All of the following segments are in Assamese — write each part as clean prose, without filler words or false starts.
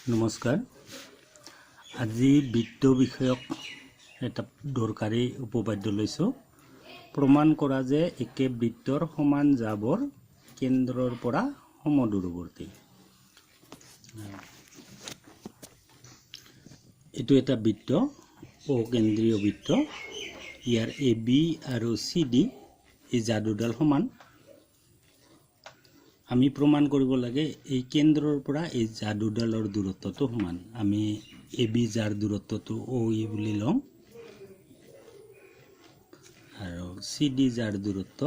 নমস্কাৰ। আজি বৃত্ত বিষয়ক এটা দৰকাৰী উপপাদ্য লৈছোঁ। প্ৰমাণ কৰা যে একে বৃত্তৰ সমান যাবৰ কেন্দ্ৰৰ পৰা সমদূৰৱৰ্তী। এইটো এটা বৃত্ত, অকেন্দ্ৰীয় বৃত্ত। ইয়াৰ এ বি আৰু চি ডি এই যাদুডাল সমান। আমি প্ৰমাণ কৰিব লাগে এই কেন্দ্ৰৰ পৰা এই যাদুডালৰ দূৰত্বটো সমান। আমি এ বি যাৰ দূৰত্বটো অ' ই বুলি লওঁ আৰু চি ডি যাৰ দূৰত্ব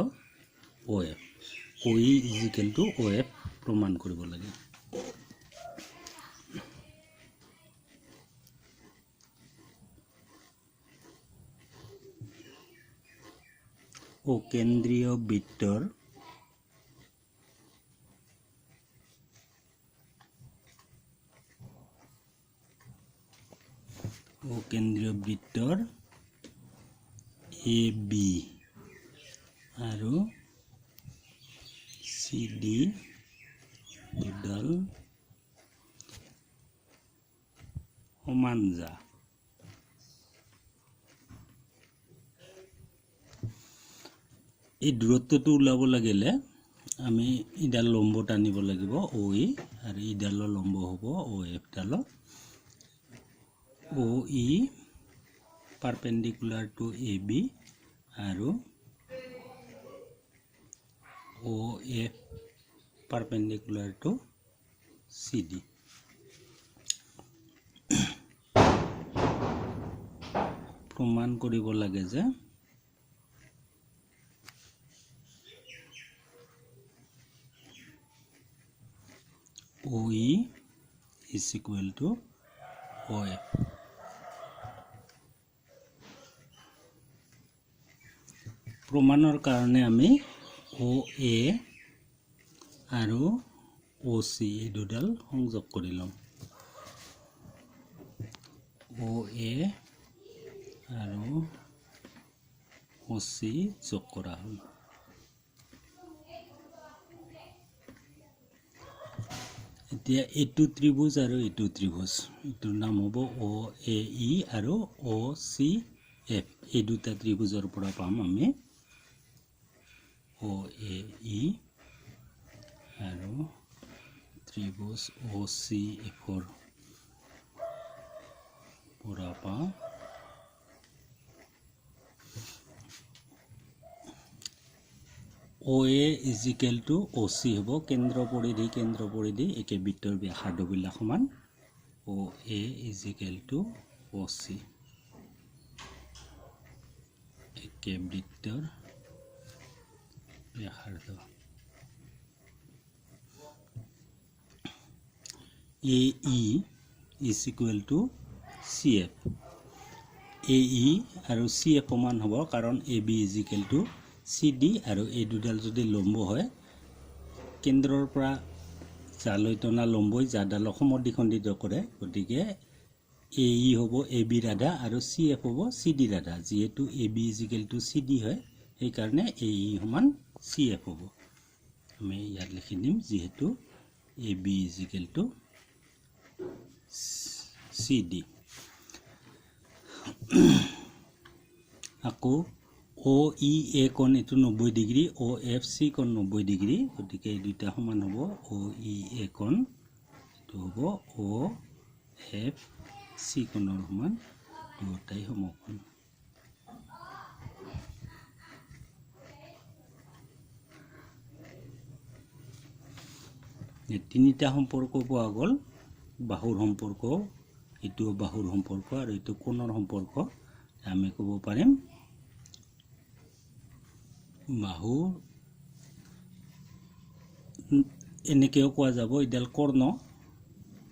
O F, O E is equal to O F প্ৰমাণ কৰিব লাগে। অকেন্দ্ৰীয় বৃত্তৰ এ বি আৰু চি ডি দুডাল সমান যা। এই দূৰত্বটো ওলাব লাগিলে আমি ইডাল লম্ব টানিব লাগিব অ' ই, আৰু ইডালৰ লম্ব হ'ব অ' এফডালৰ। O E perpendicular to A B আৰু O F perpendicular to C D. প্ৰমাণ কৰিব লাগে যে O E is equal to O F. প্ৰমাণৰ কাৰণে আমি অ' এ আৰু অ' চি এই দুডাল সংযোগ কৰি ল'ম। অ' এ আৰু অ' চি যোগ কৰা হ'ল। এতিয়া এইটো ত্ৰিভুজ আৰু এইটো ত্ৰিভুজ, এইটোৰ নাম হ'ব অ' এ ই আৰু অ' চি এফ। এই দুটা ত্ৰিভুজৰ পৰা পাম আমি অ' এ ই আৰু ত্ৰিভুজ অ' চি এফৰ পৰা পাওঁ O A is equal to O C হ'ব। কেন্দ্ৰ পৰিধি, কেন্দ্ৰ পৰিধি একে বৃত্তৰ ব্যাসাৰ্ধবিলাক সমান। O A is equal to O C একে বৃত্তৰ ব্যাসাৰ্ধ। A E is equal to C F. A E আৰু চি এফ সমান হ'ব, কাৰণ A B is equal to C D আৰু এই দুডাল যদি লম্ব হয়, কেন্দ্ৰৰ পৰা যালৈ টনা লম্বই যাডালক সমদ্বিখণ্ডিত কৰে, গতিকে এ ই হ'ব এ বিৰ আধা আৰু চি এফ হ'ব চি ডিৰ আধা। যিহেতু A B is equal to C D হয়, সেইকাৰণে এ ই সমান চি এফ হ'ব। আমি ইয়াত লিখি দিম যিহেতু A B is equal to C D. আকৌ অ' ই এ কোণ এইটো 90 ডিগ্ৰী, অ' এফ চি কোণ 90 ডিগ্ৰী, গতিকে এই দুইটা সমান হ'ব। অ' ই এ কোণ এইটো হ'ব অ' এফ চি কোণৰ সমান, দুয়োটাই সমকোণ। তিনিটা সম্পৰ্ক পোৱা গ'ল, বাহুৰ সম্পৰ্ক, এইটো বাহুৰ সম্পৰ্ক আৰু এইটো কোণৰ সম্পৰ্ক। আমি ক'ব পাৰিম বাহু এনেকৈও কোৱা যাব, এইডাল কৰ্ণ,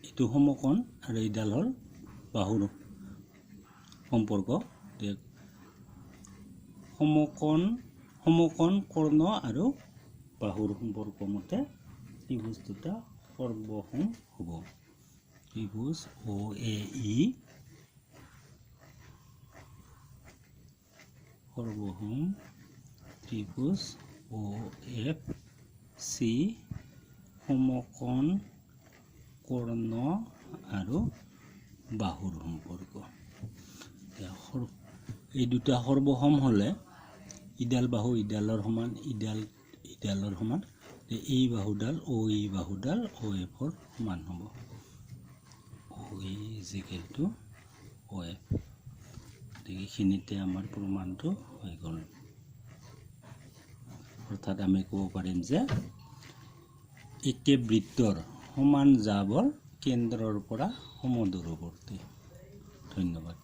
এইটো সমকোণ আৰু এইডাল হ'ল বাহুৰ সম্পৰ্ক। সমকোণ, সমকোণ, কৰ্ণ আৰু বাহুৰ সম্পৰ্ক মতে ত্ৰিভুজ দুটা সৰ্বসম হ'ব। ত্ৰিভুজ অ' এ ই সৰ্বসম ত্ৰিভুজ অ' এফ চি সমকোণ কৰ্ণ আৰু বাহুৰ সম্পৰ্ক। এই দুটা সৰ্বসম হ'লে ইডাল বাহু ইডালৰ সমান, ইডাল ইডালৰ সমান, এই বাহুডাল অ' ই বাহুডাল অ' এফৰ সমান হ'ব। OE is equal to OF। গতিকে এইখিনিতে আমাৰ প্ৰমাণটো হৈ গ'ল। অৰ্থাৎ আমি ক'ব পাৰিম যে একে বৃত্তৰ সমান যাবৰ কেন্দ্ৰৰ পৰা সমদূৰৱৰ্তী। ধন্যবাদ।